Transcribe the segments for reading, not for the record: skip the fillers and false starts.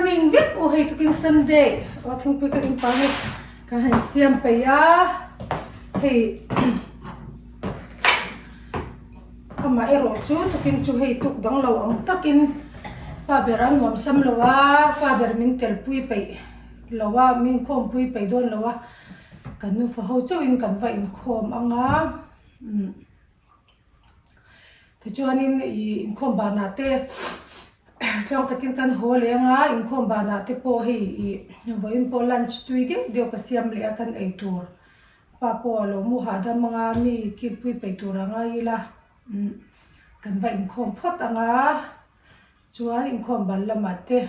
morning vek u hei tukin Sunday aw thingpui ka in pang hei ka han siam peih a hei amah erawh chu tukin chu hei tuk dang lo ang takin pa ber a nuam sam lo a pa ber min tel pui peih lo a min khawmpui peih dawn lo a kan nufa ho chauhin kan va inkhawm ang a umm. Tichuanin ih inkhawm banah te tluang takin kan haw leh anga inkhawm banah te pawh hei ih vawiin pawh lunch tui deuh deuh ka siam leh a kan ei tur pa pawh a lo mu hahdam anga mi kilpui peih tur a ngai ila umm kan va inkhawm phawt anga chuan inkhawm ban lamah te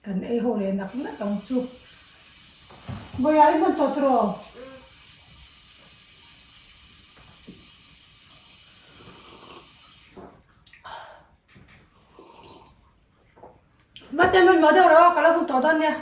kan ei ho leh nak nak ang chu. Bawiah i hman tawh tawh rawh. Mate hman mah deuh rawh aw ka lo hmu tawh dawn nia.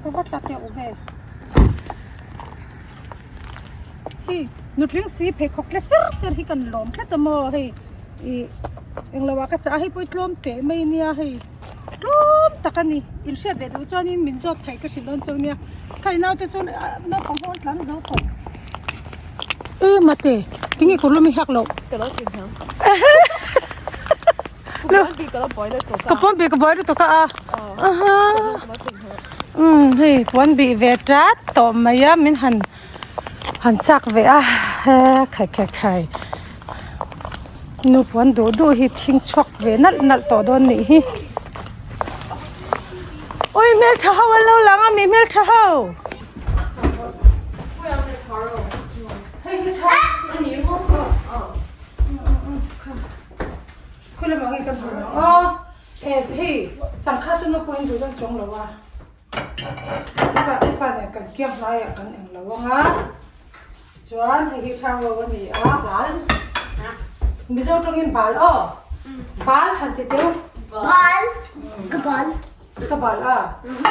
Ka va tla teuh ve. Hei nutling si pheikhawk tle ser ser hi kan lawm tlat a maw hei ih englo ah ka chah a hei pawh hi tlawm teh mai nia hei tlawm tak a ni inhriat ve duh chuanin min zawt theih ka hrilh dawn cheu nia kha i naute chuan naupang ho an tlan zo tawh e mate tinge kawr lawm i hak loh ka lo ti hniam ka pawn bih ka buai lutuk a aha umm hei puan bih ve tat tawh mai a min han han chak ve a he khai khai khai nu puan duh duh hi thing chhuak ve nalh nalh tawh dawn nih hi ui hmeltha ho an lo lang a mi hmeltha ho. Khawi lamah nge kan hmu ang aw eh hei changkha chu naupang in duh dawn chuang lo a pa pa nen kan kiang hnaiah kan eng lo ang a chuan hei hi thang ro a ni a bal mizo tawngin bal aw bal han ti teu bal ka bal ka bal a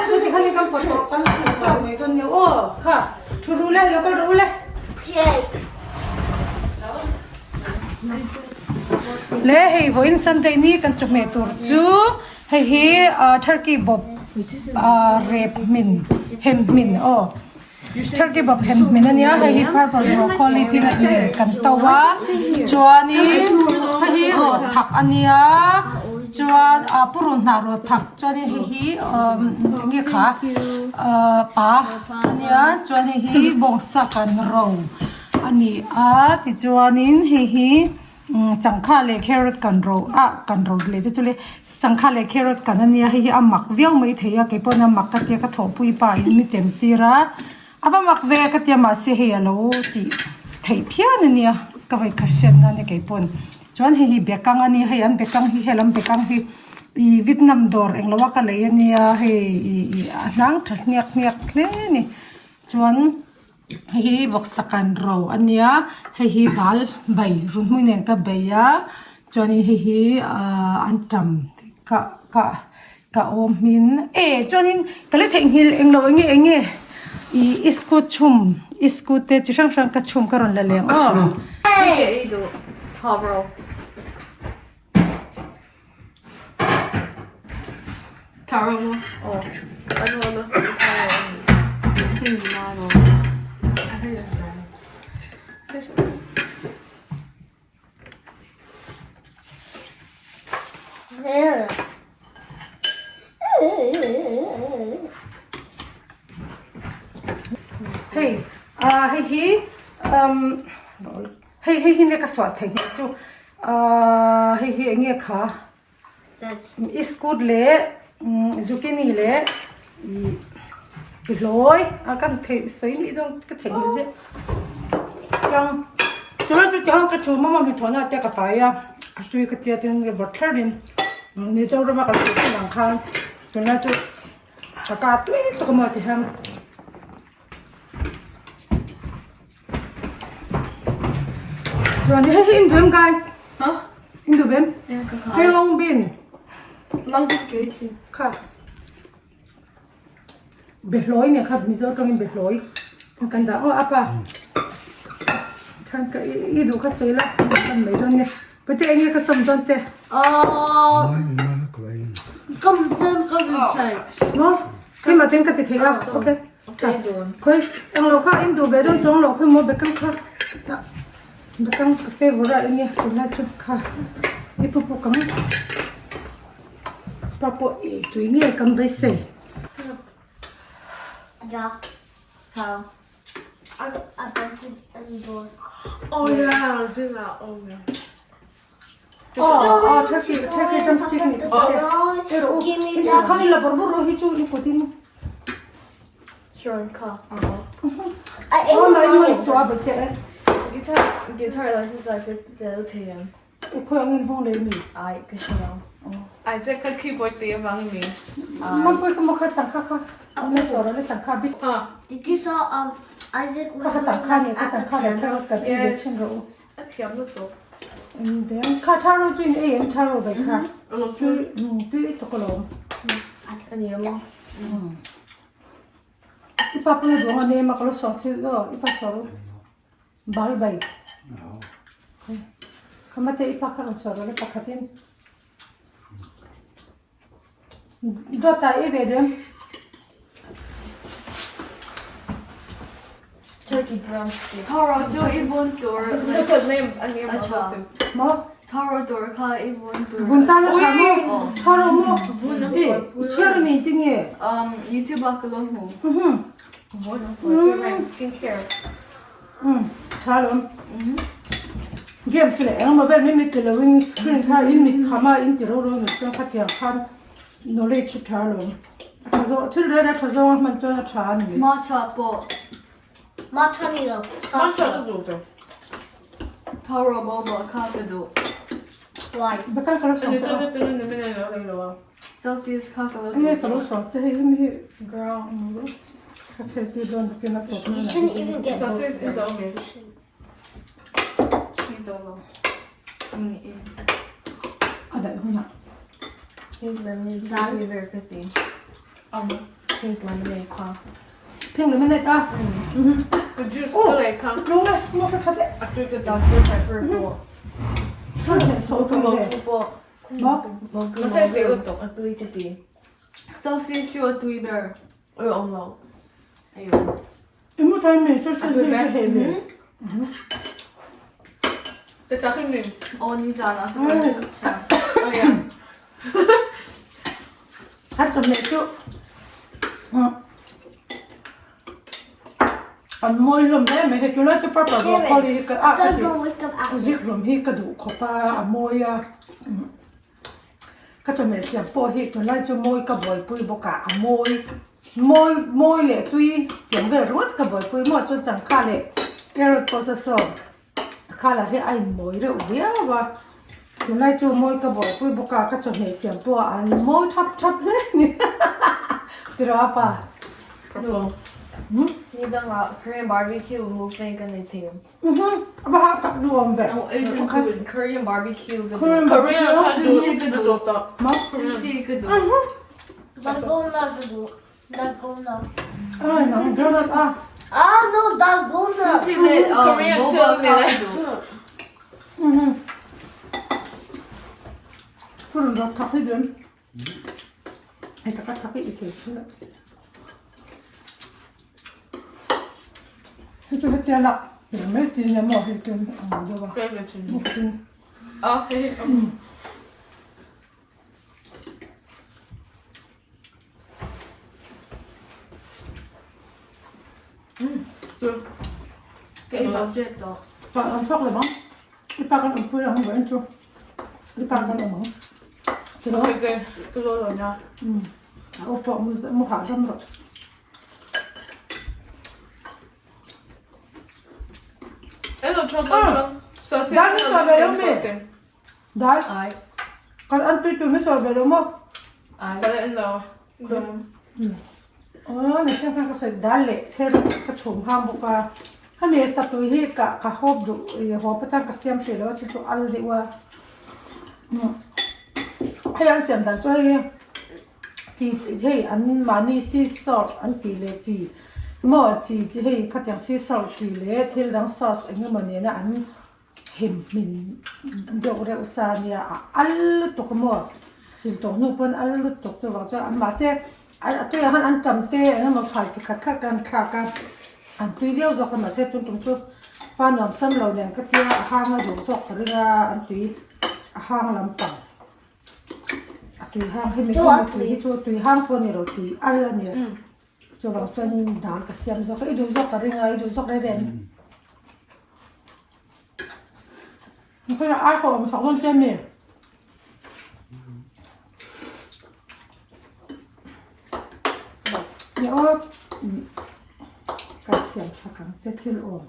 chuti khan kan pawt tawh kan tawh mai dawn nia aw kha thu ru le lo kal ru le Le hei vawiin Sunday ni kan chawhmeh tur chu hei hi turkey bawp rep hmin hem hmin aw turkey bawp hem hmin ania hei hi purple broccoli peanut nen kan to a chuanin hei hi rawt thak ania chuan purun hnah rawt thak chuanin hei hi enge kha pa ania chuan hei hi bawngsa kan ro. A ni a tichuanin hei hi changkha leh carrot kan ro ah kan ro leh te chu le changkha leh carrot kan a nia hei hi a mak viau mai thei a keipawhin a mak ka tia ka thawhpui pa in mi tem tir a a va mak ve ka tia mahse hei a lo tih theih phian a nia ka vawikhat hriat nan a keipawn chuan hei hi bekang a nia hei an bekang hi helam bekang hi ih Vietnam dawr englo a ka lei a nia hei ih ih a hnang tha hniak hniak hle a ni chuan. Hei hi vawksa kan ro a nia hei hi bal bai runhmui nen ka bei a chuanin hei hi ahh antam ka ka ka awm hmin eh chuanin ka la theihnghilh englo enge enge ih iskut chhum iskut te chi hrang hrang ka chhum ka rawn la leng aw. Hei ah hei hi umm hei hei hi nge ka suah theih hnih chu ahh hei hi eng nge kha iskut leh zucchini leh. Ih Bihlawi a kan theih sawi mih dawn ka theih ni zet chuan chuan chu tiang ka thu mama mi thawhna te ka pai a a tui ka tia tin vawt thler in Mizoram a kan tih thin ang khan tunlai chu ka ka tui tawk a maw ti hian. Chuan hei hi in duh em guys? Huh? In duh em? Hei long bean. Long bean ke chi. Kha. Behlawi nia kha Mizo tawngin behlawi. Kan dah aw apa. Khan ka i duh kha sawi la kan mai dawn nia. Pute enge ka chawm dawn che? Aww. Kam kam kam chai. Mo? Keimah ten ka ti thei a. Okay. Khoi eng lo kha in duh ve dawn chuang lo khawi maw bekang kha bekang ka favourite ania tunlai chu kha i pu puk ang pa pawh ei tui nge kan beisei. Oh yeah, do that. Oh yeah. Aw aw turkey turkey drumstick nih kha te rawh u in kha i la bawrh bawrh rawh hi chu i kut in Sure kha. Aw la in ngaih suah ba che e. Guitar guitar lessons ah ka tel thei em. U khawi ang in hawng leh mi. Ai ka hre lo. Ai che ka keyboard te avang mi. Mampui ka maw kha changkha kha awm le suah rawh le changkha bit. Did you saw um Isaac Kha kha changkha nih kha changkha leh carrot kan ei ve chhin rawh u. A thiam lutuk. Then kha tha ro chu in ei em tha ro bai kha. Tui tui i tuk alawm. A ni emaw. I pa pawh na duang a nem a ka lo sawng chil aw i pa saw bal bai. Kha mate i pa kha rawn saw rawh le pakhat in. Dawt ah ei ve dem. Turkey drumstick. Tharo chu i vun tur. A tha. Maw? Tharo tur kha i vun tur. Vun tan a tha maw? Tharo maw? E, i chhiar ami ti nge? Um, YouTube ah ka lo hmu. Skincare. Um, tha lawm. Games leh engemaw vel mai mai ti loin screen kha in mit kham a in ti ro ro ni chuan khatiang khan knowledge hi tha lawm. A tha zawk thil reng reng a tha zawng a hman chuan a tha a ni. Matcha pawh. Matcha ni lo. Matcha ka duh lo. Taro boba kha ka duh. Why? Bakang ka lo sawm che a. Celsius kha ka lo duh. Enge ka lo sawm che hei hemi hi Girl. Ka chhe ti dawn takin a tawp You shouldn't even get Celsius is only. A daih hunah. Pink lemonade ka ver ka ti. Pink lemonade kha. Pink lemonade a. The juice ka lei kha. Tlung e, mo hre that e. A tui ka Dr Pepper pawh. So ka le. Mo. A tui ka ti. Celsius chu a tui ber. Oi awm lo. Ayo. I mu thai mi Celsius hi ka heh ve. Te tak in mi. Aw ni zan ah. Oh yeah. Kan chawhmeh chu an mawi hlawm hle mai hei tunlai chu purple broccoli hi ka ah ka ti zik hlawm hi ka duh khawp a a mawi a ka chawhmeh siam pawh hi tunlai chu mawi ka buaipui bawk a a mawi mawi mawi leh tui tiang vel ringawt ka buaipui maw chuan changkha leh carrot pawh saw saw a colour hi a inmawi reuh viau a tunlai chu mawi ka buaipui bawk a ka chawhmeh siam pawh an mawi thap thap hle a ni tiraw a pa Ni dangah Korean barbecue mukbang kan ei thei. A va hak tak nuam ve. Asian food, Korean barbecue ka duh. Korean barbecue. Sushi ka duh. Sushi ka duh. Dalgona ka duh. Dalgona. Ai nang donut a. Ah no, dalgona. Sushi leh Korean boba kha ka duh. Purun rawt thak hi dun. Hei taka thak hi i thei thin a. Hei chu hetia lak ber mai chi nia maw hei chuan a ang deuh a. Mukhin. Pa an chhuak lo ang. I pa kan awmpui ang vawiin chu. I pa kan awm ang. A u pawh mu hahdam rawh. Dal hi sawi ve lo mi? Dal? Kan an tui tur hi sawi ve lo maw? Aw na chiang khan ka sawi dal leh carrot ka chhum hang bawk a hemi satui hi ka ka hawp duh ih hawp atan ka siam hrih lo a chi chu al deuh a hei an siam dan chu hei chi hei an mahni sea salt an tih leh chi maw chi chi hei khatiang sea salt chi leh thil dang sauce eng emaw nena an Hem hmin deuh reuh sa a nia a al lutuk a maw sil tawh hnu pawn al lutuk chu vang chuan mahse a tuiah khan an tam te eng emaw thlai chi khat khat an thlak a an tui viau zawk a mahse tun tum chu pa nuam sam lo nen ka tia a hang a duh zawk ka ring a an tui a hang lampang a tui hang hemi tui hi chu tui hang pawh a ni lo tui al a nia. Chuvang chuanin dal ka siam zawk a, i duh zawk ka ring a, i duh zawk reng reng. Ai ka awm sak dawn che mi? Ni aw, ka siam sak ang che thil awm.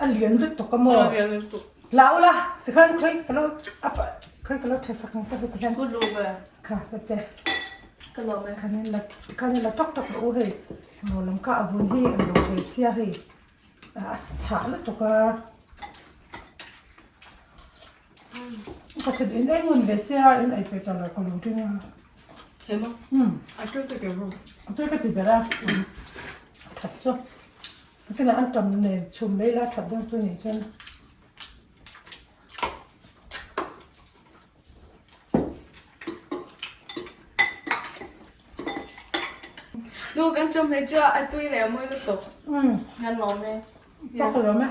A lian lutuk a maw? A lian lutuk. Hlau la, tikhan khawi ka lo khawi ka lo tha sak ang che heti hian. Ku lu ve. Kha hete. Ka lawm e. Khan in la tikhan in la tawk tawk rawh u hei. Maw lam kha a vun hi an lo ve sia hei. A chhah lutuk a. Ka then in ei ngun ve sia in ei pe ta lo ka lo ring a. He maw? A tul ka ti ru. A tul ka ti ber a. That chu. Tunah an tam nen chhum mai la that dawn chu nih chuan Nu kan chawm hei chu a tui leh a mawi lutuk. Kan lawm e. Pa ka lawm e.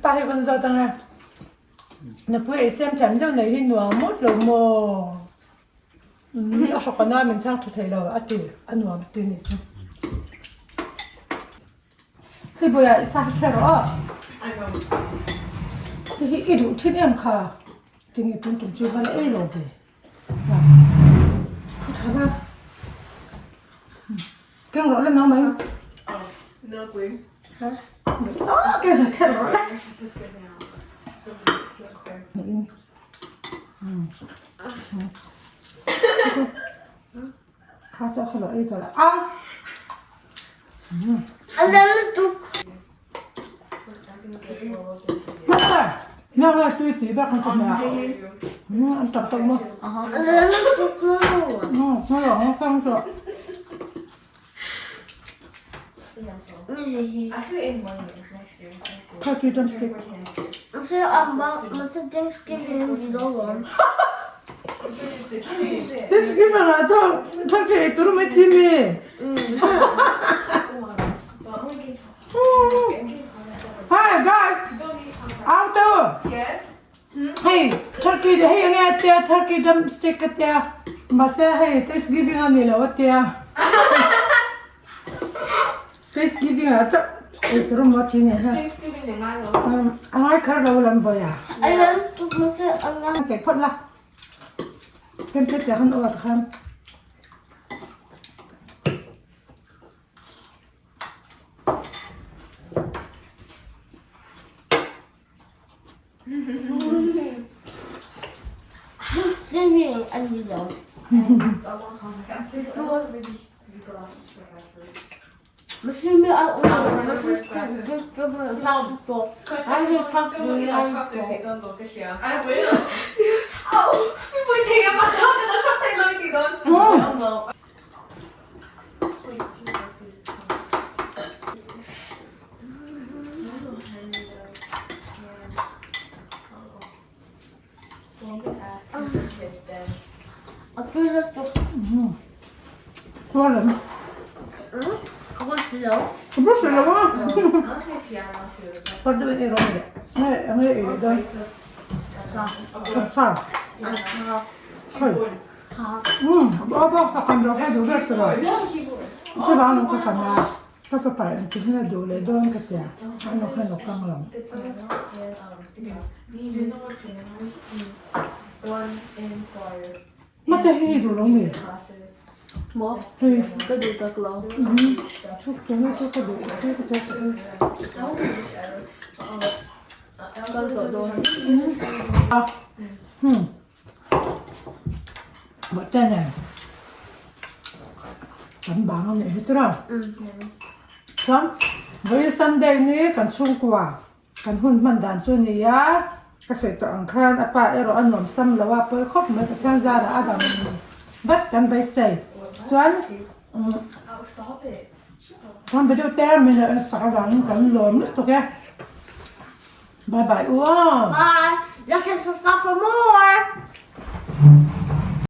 Pa hi kan zawt ang e. Nupui ei siam thiam deuh nei hi nuam mawt lo maw. A hrawkana min chhang tha thei lo a ti a nuam ti nih chu. Hei buaiah i sa hi kher rawh a. Hei hi i duh thin em kha tinge tun tum chu i va la ei lo ve. Thu tha na. Keng rawh le nau mai. Keng kher rawh le. Kha chaw kha lo ei tawh la a. A lem lutuk. Nga nga tui tui bak an chawhmeh ah. An tap tawh maw. A lem lutuk lo. Nga lo nga kang tawh. Turkey drumstick. Thanksgiving ah chuan turkey ei tur mai thi mi. Hi guys. Auto. Hei turkey hei enge a tia turkey drumstick a tia mahse hei thanksgiving a ni lo a tia thanksgiving ah chauh ei tur emaw a ti nia ha a ngai kher lo lam vawi a phawt la temperature khan aw khan. Swimming a ni lo. Swimming a um lo. Ka fapa in ti hian a duh leh dawn ka tia, a nu khan a kang lo. Mate hi i duh lo mi? Maw? Hei. Ka duh tak lo. Thuk tuna chu ka duh te ka chak chu. Kal tawh dawn. Hmm. Bawhte nen kan bang a nih hi chu rawh. Chuan vawiin Sunday ni kan chhungkua Kan hun hman dan chu ni a, ka sawi tawh ang khan a pa erawh a nuam sam lo a, pawi khawp mai Pathian zarah a dam vat kan beisei. Chuan kan video te min lo en sak avangin kan lawm lutuk e. Bye bye u aw. Bye. Like and subscribe for more.